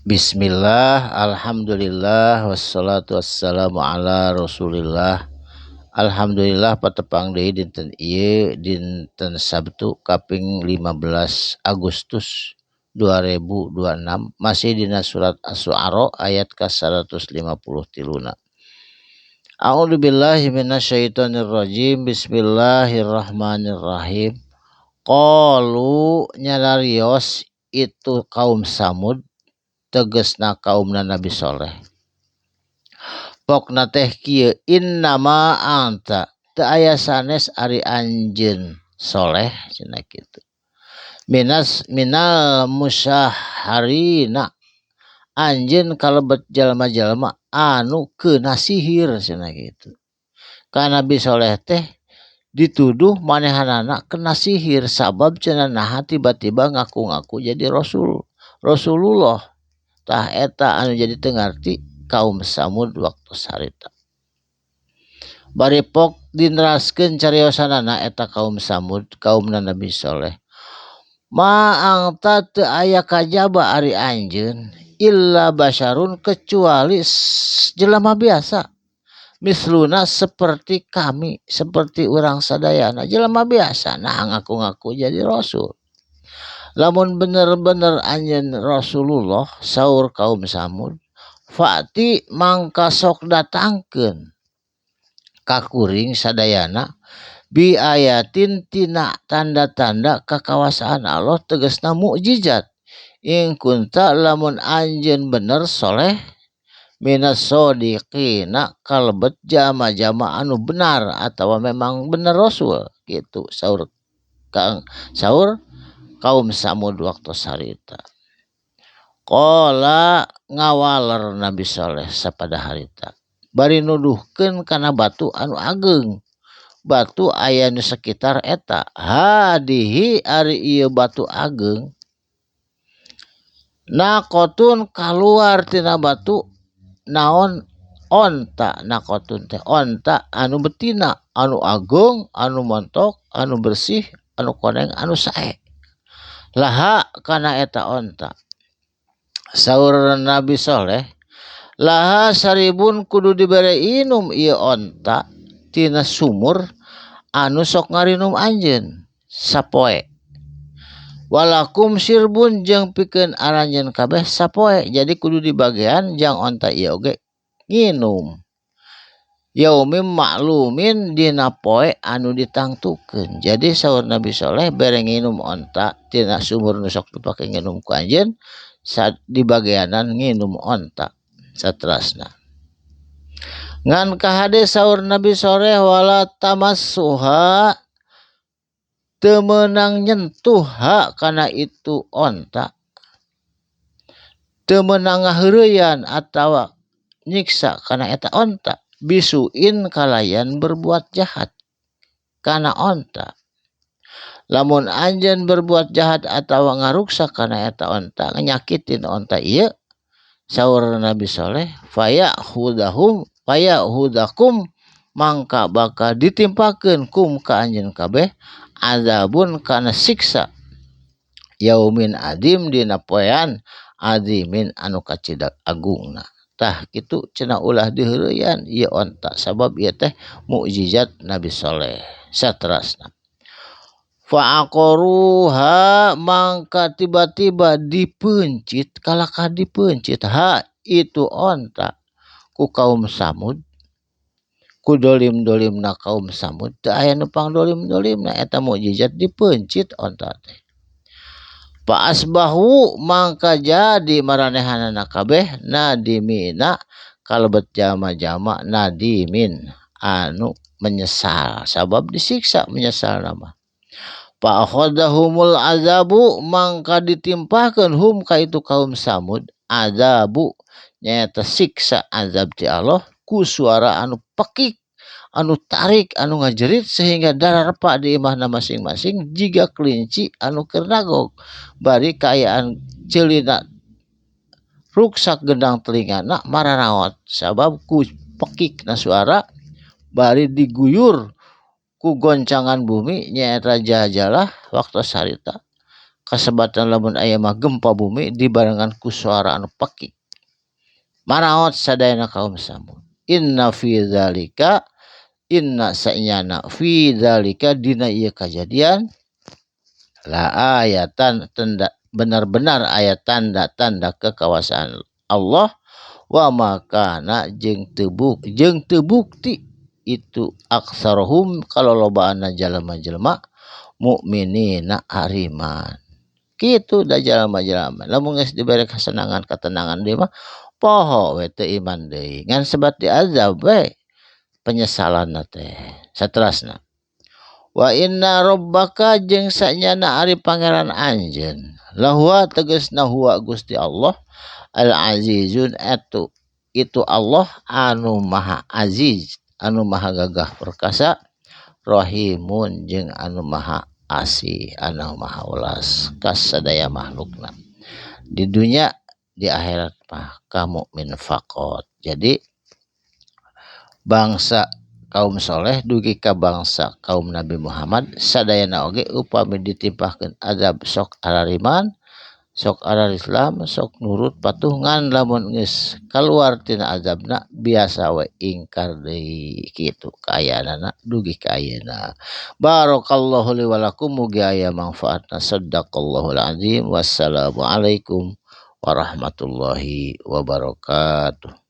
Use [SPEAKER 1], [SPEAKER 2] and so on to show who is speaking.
[SPEAKER 1] Bismillah, alhamdulillah, wassalatu wassalamu ala rasulillah. Alhamdulillah, patepang deui dinten ieu, dinten Sabtu kaping 15 Agustus 2026, masih dina surat Asy-Syu'ara ayat ka 153 na. A'udzu billahi minasyaitonir rajim. Bismillahirrahmanirrahim. Qalu, nyararios itu kaum Samud, tegesna kaumna Nabi Soleh. Pokna teh kieu, innama anta, teu aya sanes ari anjeun Soleh cenah kitu, minas minal musahharina, anjeun kalebet jalma-jalma anu keuna sihir cenah kitu. Ka Nabi Soleh teh dituduh manehanana kena sihir, sabab cenah naha tiba-tiba ngaku-ngaku jadi rasul, Rasulullah. Tah, eta anu jadi teu ngarti kaum Samud waktu harita. Bari pok dineraskeun cariosanana eta kaum Samud, kaumna Nabi Soleh, ma anta, teu aya kajaba ari anjeun, illa basyarun, kecuali jelema biasa, misluna, seperti kami, seperti urang sadayana, jelema biasa. Nah, ngaku-ngaku jadi rasul. Lamun bener-bener anjeun Rasulullah, saur kaum Samud, fa'ti, mangka sok datangkeun ka kuring sadayana, bi ayatin, tina tanda-tanda kakawasaan Allah, tegesna mukjizat, in kunta, lamun anjeun bener Soleh, minas shodiqina, kalebet jama-jama anu benar atau memang bener rasul gitu, saur kang saur kaum Samud waktu harita. Qala, ngawaler Nabi Soleh sapada harita bari nuduhkeun kana batu anu ageng, batu aya nu sekitar eta, hadihi, ari ieu batu ageng, naqotun, kaluar tina batu naon, onta. Naqotun teh onta anu betina, anu ageng, anu montok, anu bersih, anu koneng, anu sae. Laha, kana eta onta, saur Nabi Soleh, laha syarbun, kudu dibere inum ieu onta tina sumur anu sok ngarinum anjeun sapoe, walakum syarbun, jeung pikeun aranjeun kabeh sapoe. Jadi kudu dibagian jang onta ieu oge nginum, yaumim maklumin, dina poe anu ditangtukeun. Jadi saur Nabi Soleh, bere nginum onta tina sumur nu sok dipake nginum ku anjeun, di bagianan nginum onta saterasna. Ngan kahade, saur Nabi Soleh, wala tamassuha, teu meunang nyentuh, ha, kana itu onta, teu meunang ngaheureyan atawa nyiksa kana eta onta, bisuin, kalayan berbuat jahat kana onta. Lamun anjeun berbuat jahat atawa ngaruksak kana eta onta, nyakitin onta ieu, saur Nabi Soleh, faya hudahum faya hudakum, mangka bakal ditimpakeun, kum, ka anjeun kabeh, azabun, kana siksa, yaumin adim, dina poean, azimin, anu kacida agungna. Tah, kitu cenah, ulah diheureyan ieu onta sabab ieu teh mukjizat Nabi Soleh. Saterasna, fa'aqaruha, mangka tiba-tiba dipeuncit, kalakah dipeuncit, ha, itu onta ku kaum Samud, ku dolim-dolimna kaum Samud. Teu aya nu pangdolim-dolimna eta mukjizat, dipeuncit onta teh. Fa asbahu, mangka jadi maranehanana kabeh, nadimina, kalebet jama-jama, nadimin, anu menyesal sabab disiksa, menyesal nama. Fa akhadahumul azabu, mangka ditimpakeun, hum, ka itu kaum Samud, azabu, nyaeta siksa, azab ti Allah, ku suara anu pekik, anu tarik, anu ngajerit sehingga dararepa di imahna masing-masing jiga kelinci anu keur nagog, bari kaayaan ceulina ruksak gendang telingana, mararaot sabab ku pekikna suara, bari diguyur ku goncangan bumi, nyaeta jajalah waktu harita. Kasebatan lamun aya mah gempa bumi dibarengan ku suara anu pekik. Maraot sadayana kaum Samud. Inna fi dzalika inna sanyana fi dzalika dina ieu kajadian la ayatan tanda benar-benar ayat tanda-tanda kekuasaan Allah wa makana jeung teu bukti itu aksarohum kalolobaanna jalma-jalma mukminina ariman. Kitu da jalma-jalma lamun geus dibere kasenangan katenangan deui mah poho we teu iman deui ngan sebat diazab we penyesalanna teh. Saterasna wa inna rabbaka jeung sanyana ari pangeran anjeun lahuwa tegasna huwa Gusti Allah al azizun atu itu Allah anu maha aziz anu maha gagah perkasa rahimun jeung anu maha asih anu maha welas kasadaya makhlukna di dunia di akhirat mah ka mukmin faqat. Jadi bangsa kaum soleh dugi ka bangsa kaum Nabi Muhammad sadayana oge upami ditimpahkeun azab sok arariman sok arar Islam sok nurut patuh ngan lamun geus kaluar tina azabna biasa we ingkar deui kitu kaayaanana dugi ka ayeuna. Barakallahu li wa lakum mugi aya manfaatna. Sadaqallahul azim. Wassalamualaikum warahmatullahi wabarakatuh.